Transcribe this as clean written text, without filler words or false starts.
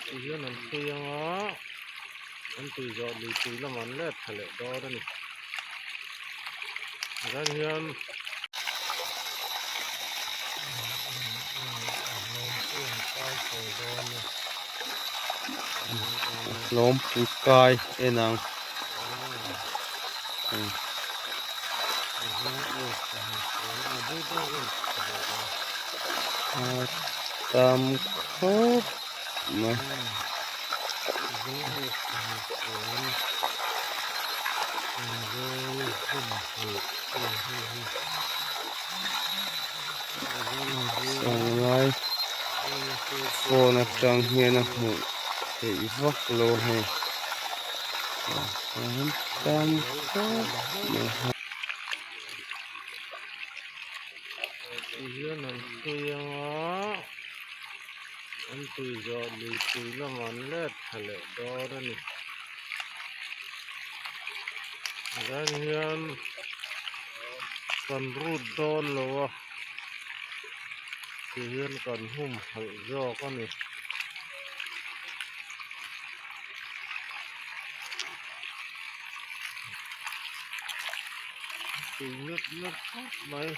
Ti hian an hrui anga an tui zawh lui tui lamah an let thla leh dawn a ni. Tichuan hian Hlawmpui kai en ang. A tam khawp mai. Sanglai phone atang hian a hmuh theih vak lo hei a tam khawp mai. Tihian an hrui anga an tui zawh lui tui lamah an let thla leh dawn a ni. Tichuan hian kan rut dawn lo a tihian kan humhalh zawk a ni. Tui ngut ngut khawp mai.